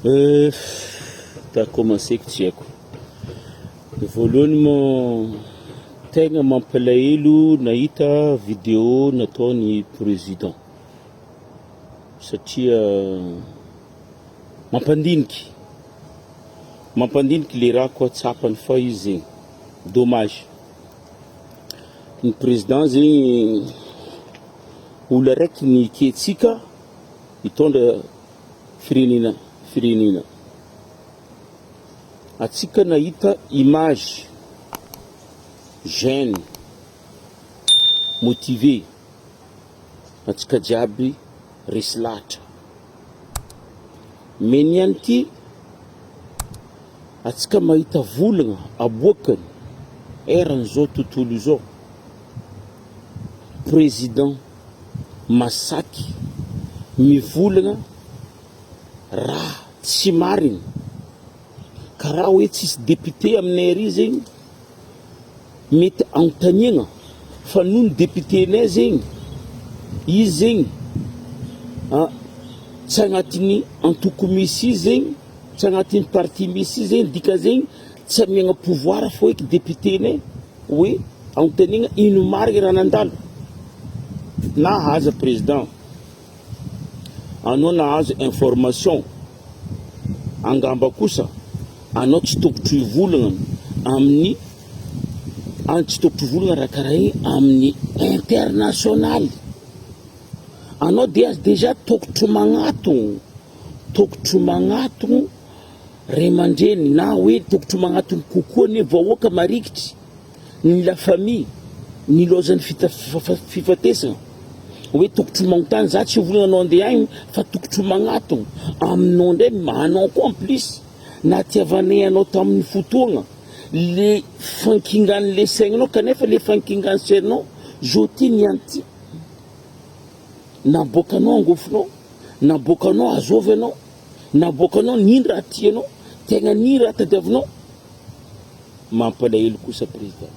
Euh, ta commencer-ko tsy haiko. Voalohany moa tegna mampalahelo nahita vidéo nataon'ny président satria mampandiniky, mampandiniky le raha koa tsapany fa izy zegny, dommage. Ny président zegny olo araiky niketsika hitondra firenena firenena. Atsika nahita image jeune motivé atsika jiaby resy lahatra. Mais ny an'ity atsika mahita volagna aboakany eran'izao tontolo izao président masaky mivolagna raha tsy marigny karaha hoe tsisy député aminay ary zegny mety anontaniagna fa noho ny député-nay zegny izy zegny tsy agnatin'ny antoko misy izy zegny tsy agnatin'ny parti misy izy zegny dikan'izegny tsy amiagna pouvoir fô eky député-nay hoe anontaniagna ino marigny raha nandalo na aza président anao nahazo information angamba kosa anao tsy tokotry hivolagna amin'ny an tsy tokotry hivolagna raha karaha igny amin'ny international anao dia dejà tokotry magnatogno tokotry magnatogno ray aman-dreny na hoe tokotry magnatogno kokoa anie vahoaka marikitry ny la famille nilaozan'ny fifatesana hoe tokotry magnontany za tsy hivolagna anao andeha agny fa tokotry magnatogno aminao ndray anao koa en plus nahatiavanay anao tamin'ny fotoagna le fankingan'le saigninao kanefa le fankingan'ny sainao zao ty niany ty naboakanao angofonao naboakanao azovy anao naboakanao nino raha tianao tegna nino raha tadiavinao Mampalahelo kosa président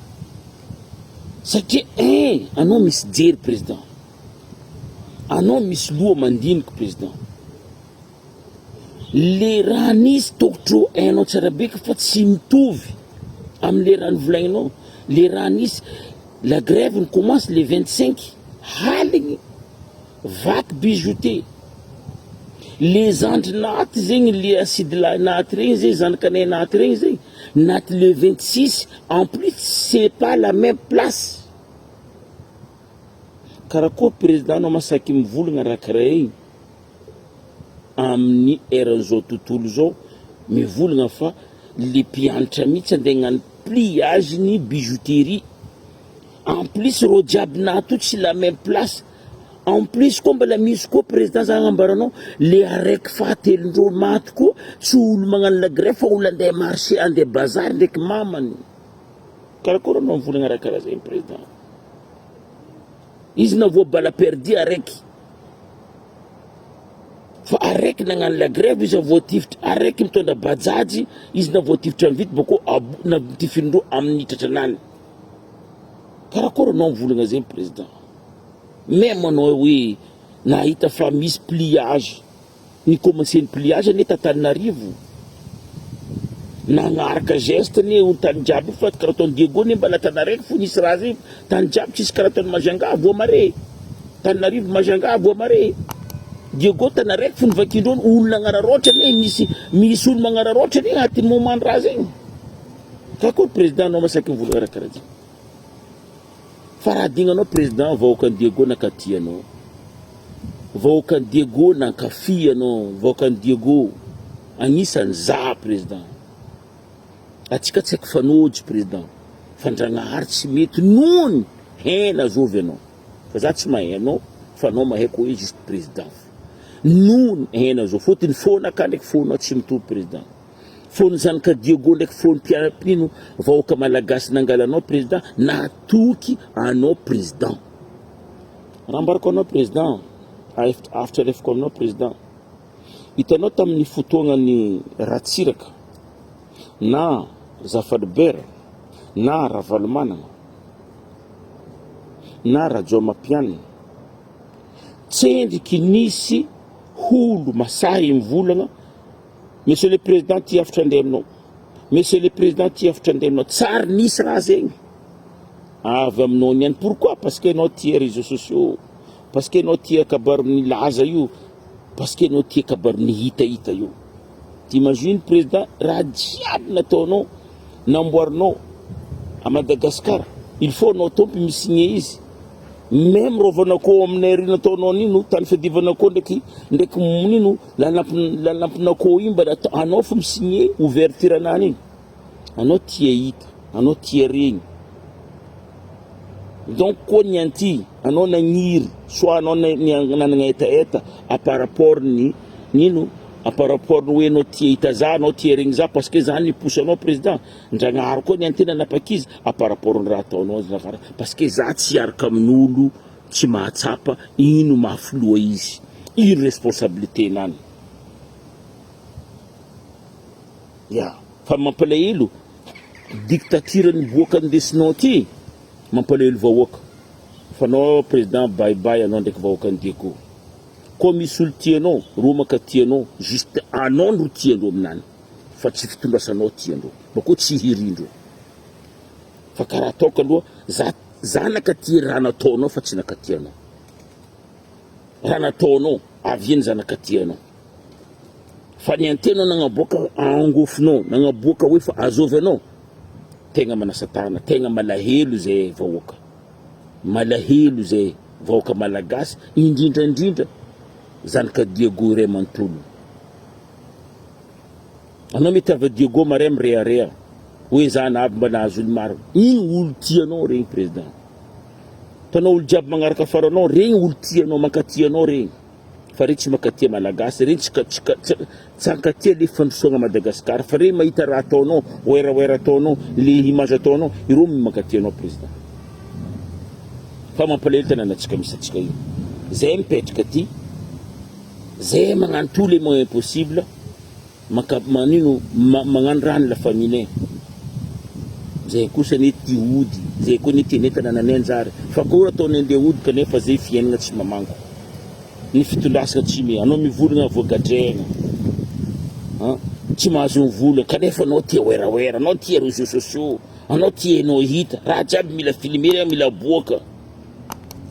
satria un anao misy jery président, anao misy loha mandiniky président, le raha nisy tokotro hainao tsara be fa tsy mitovy amle raha novolagninao, le raha nisy la grève ni commence le 25 haligny vaky bijouterie, le zandry naty zegny le acide lahy naty regny zegny zanakanay naty regny zegny naty le 26 en plus c'est pas la même place karakory président anao masaky mivolagna raha karaha igny amin'ny eran'izao tontolo izao mivolagna fa le mpianatra mihitsy andeha hagnano pliage ny bijouterie en plus reo jiaby naty io tsy la même place En plus koa mbola misy koa président za agnambaranao le araiky fahatelondreo maty koa tsy olo magnano la grève fa olo andeha marché andeha bazary ndraiky mamany karakory anao mivolagna raha karaha zegny président izy navoa balle perdue araiky fa araiky nagnano la grève izy voatifitra araiky mitondra bajaj izy navoatifitra am vity bako abo- natifirindreo amin'ny tratranany karakory anao mivolagna zegny président Même anao hoe nahita fa misy pliage, ni commencer ny pliage anie t'Antananarivo, nagnaraka geste anie olo tany jiaby io fa karaha ataon'i Diego anie mbala tana raiky fo nisy raha zay, tany jiaby tsisy karaha ataon'i Majunga voamare, Tananarivo Majunga voamare, Diego tana raiky fo nivakiandreo olo nagnararaotra anie misy misy olo magnararaotra anie agnatin'ny moment raha zegny, ka koa président anao masaky mivolagna raha karaha zay. Fa raha adignanao président vahoakan'i Diego nankaty anao, vahoakan'i Diego nankafy anao, vahoakan'i Diego agnisan'ny za président. Atsika tsy haiko fanojy président fa Ndragnahary tsy mety nohony hena azovy anao fa za tsy mahay anao fa anao mahay ko hoe juste président fo nohony hena azovy fotony fônaka ndraiky fônao tsy mitovy président. Fony zanaka Diego ndraiky fony mpiara-mpino vahoaka malagasy nangala anao président natoky anao président. Raha ambarako anao président, hafatra alefako aminao président, hitanao tamin'ny fotoagnan'i Ratsiraka na Zafalibert na Ravalomanana na Rajaomampianina, tsendriky nisy olo masahy mivolagna. Monsieur le président ty hafatra andeha aminao. Monsieur le président ty hafatra andeha aminao. Tsary nisy raha zegny. Avy aminao niany. Pourquoi? Parce que anao tia réseaux sociaux. Parce que anao tia kabary milaza io. Parce que anao tia kabary mihitahita io. T'imagines président raha jiaby nataonao namboarinao à Madagascar. Il faut anao tompony mi-signer izy. Même rovanakôho aminay ary nataonao nino tany fiadivanakôho ndraiky ndraiky nino lalampinakôho iny mba natao anao fo mi-signer ouverture anany iny. Anao tia hita, anao tia regny. Donc koa ny anty anao nagniry soit anao nanagna hetaheta à par rapport ny nino à par rapport ny hoe anao tia hita za anao tia regny za parce que za niposa anao président. Ndragnahary koa ny anty nanapakizy à par rapport ny raha ataonao Zagnahary parce que za tsy hiaraka amin'olo tsy mahatsapa ino maha filoha izy, ino responsabilité nany. Ya, fa mampalahelo dictature niboaka indesinao ty mampalahelo vahoaka. Fa anao président bye bye anao ndraiky vahoakan'i Diego. Koa misy olo tianao, reo mankatia anao, juste anao no tiandreo aminany fa tsy fitondrasanao tiandreo. Bakeo tsy hirindreo. Fa karaha ataoko aloha za za nakatia raha nataonao fa tsy nakatia anao. Raha nataonao avy eny za nakatia anao. Fa ny antenao nagnaboaka angofonao, nagnaboaka hoe fa azovy anao. Tegna manasa tagna, tegna malahelo zay vahoaka. Malahelo zay vahoaka malagasy, indrindra indrindra zanaka Diego iray manontolo. Anao mety avy Diego marais mirehareha hoe za na avy mba nahazo olo maro. Igny olo tianao regny président. Tanao olo jiaby magnaraka afaranao regny olo tianao mankatia anao regny. Fa regny tsy mankatia malagasy regny tsy tsy tsy tsy ankatia le fandrosoagna Madagascar fa regny mahita raha ataonao, werawera ataonao, le image ataonao, ireo mankatia anao président. Fa mampalahelo tanànantsika misy antsika io. Zay mipetraka aty. Zay magnano tous les moyens possible maka manino magnano raha ny la famille nay. Zay kosa anie tia hody, zay koa anie tianay tanànanay hanjary. Fa akory ataonay andeha hody kanefa zay fiainana tsy mamango. Ny fitondrasana tsy me, anao mivolagna voagadraigna. An, tsy mahazo ny vola kanefa anao tia werawera, anao tia réseaux sociaux, anao tia anao hita. Raha jiaby mila filmer, mila aboaka.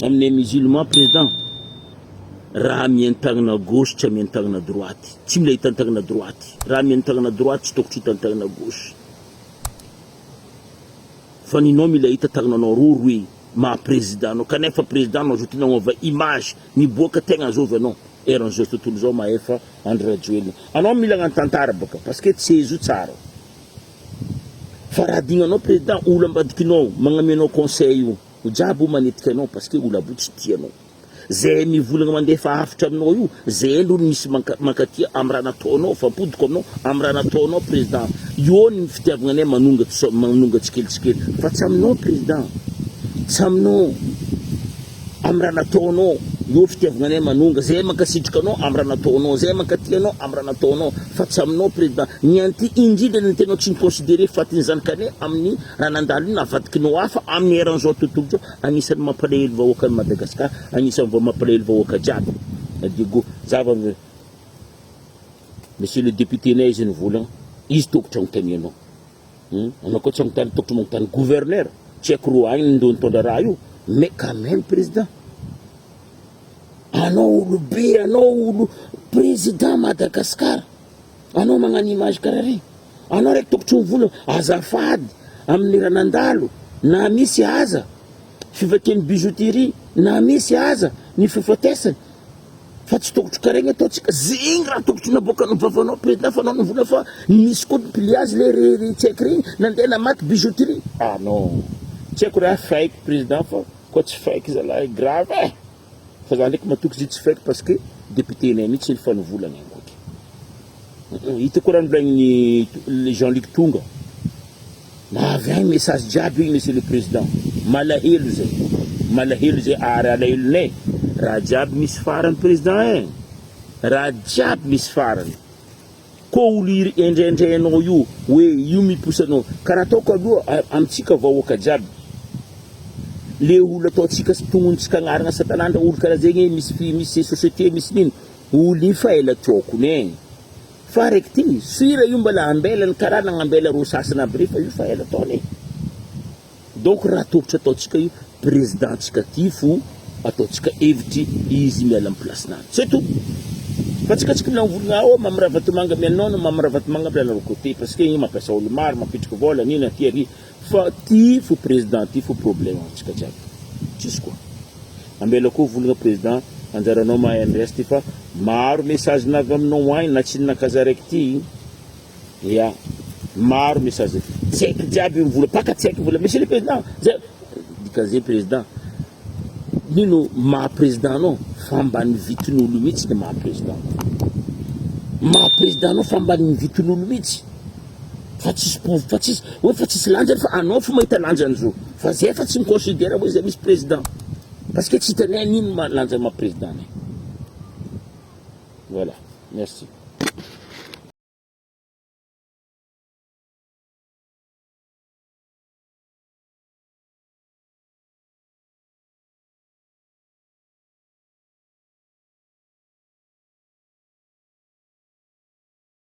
Aminay musulman président. Raha mientagnana gauche tsy amientagnana droite, tsy mila hitantagnana droite, raha mientagnana droite tsy tokotry hitantagnana gauche, fa ninao mila hita tagnananao roa roe maha président anao, kanefa président anao zao ty nagnova image miboaka tegna azovy anao eran'izao tontolo zao mahefa Andry Rajoelina, anao mila agnano tantara baka parce que tsy izy io tsara fa raha adignanao président olo ambadikinao magnamianao conseil io jiaby io manetika anao parce que olo aby io tsy tia anao. Zay mivolagna mandefa hafatra aminao io, zay aloha no misy mankatia am raha nataonao, fa ampodiko aminao am raha nataonao président, io ny fitiavagna anay manonga manonga tsikelitsikely, fa tsy aminao président, tsy aminao, am raha nataonao, io fitiavagna anay manonga, zay mankasitraka anao am raha nataonao, zay mankatia anao am raha nataonao, fa tsy aminao président, ny anty indrindra ny tenao tsy mi-considerer fatin'ny zanakanay amin'ny raha nandalo io navadikinao hafa amin'ny eran'izao tontolo izao. Agnisan'ny mampalahelo vahoaka an'i Madagascar, agnisan'ny vao mampalahelo vahoaka jiaby na Diego, zava Monsieur le député nay izy nivolagna, izy tokotry agnontanianao, hum, anao koa tsy agnontany tokotry magnontany gouverneur, tsy haiko roa agny ndreo nitondra raha io, mais quand même président, anao olo be, anao olo président Madagascar, anao magnano image karaha regny. Anao raiky tokotry mivolagna azafady amin'ny raha nandalo na misy aza fivakian'ny bijouterie na misy aza ny fifatesany fa tsy tokotry karegny ataontsika zegny raha tokotry naboakan'ny vavanao président fa anao nivolagna fa nisy koa ny pliage le re re tsy haiko regny nandeha namaky bijouterie ah non tsy haiko raha fake président fa koa tsy fake zalahy grave eh. Fa za ndraiky matoky izy tsy fake parce que député nay mihitsy efa nivolagna ankoatra. Hitako raha nivolagniny Jean Luc Tonga. Avy agny message jiaby igny monsieur le président. Malahelo zay. Malahelo zay ary alahelonay. Raha jiaby misy farany président eh. Raha jiaby misy farany. Koa olo iry endraindrainao io hoe io miposa anao karaha ataoko aloha amintsika vahoaka jiaby le olo ataontsika sy tognontsika agnarana satanandra olo karaha zegny misy fi misy société misy nino olo io fa ela tiokony e. Fa araiky ty, sur io mbola ambelany karaha nagnambela ro sasany aby reo fa io fa ela taona e. Donc raha tokotry ataontsika io président tsika ty fo ataontsika hevitry izy miala am place nany. C'est tout. Fa tsika tsy mila mivolagna oh Mamy Ravatomanga miala non non Mamy Ravatomanga miala ro côté parce que igny mampiasa olo maro mampitriky vola nino aty ary fa ty fo président ty fo problème antsika jiaby. Tsisy koa. Ambela koa volagna président anjaranao mahay MRS ty fa maro message navy aminao agny na tsy nakaza raiky ty. Ya, maro message tsy haiko jiaby ny vola, paka tsy haiko vola, monsieur le président, zay, dikan'izay président, nino maha président anao fa ambany vitin'olo mihitsy ny maha président anao, maha président anao fa ambany vitin'olo mihitsy, fa tsisy pou- fa tsisy hoe fa tsisy lanjany fa anao fo mahita lanjany zo, fa zay fa tsy mi-considère hoe zay misy président, parce que tsy hitanay nino maha lanjany maha président anay, voilà, merci.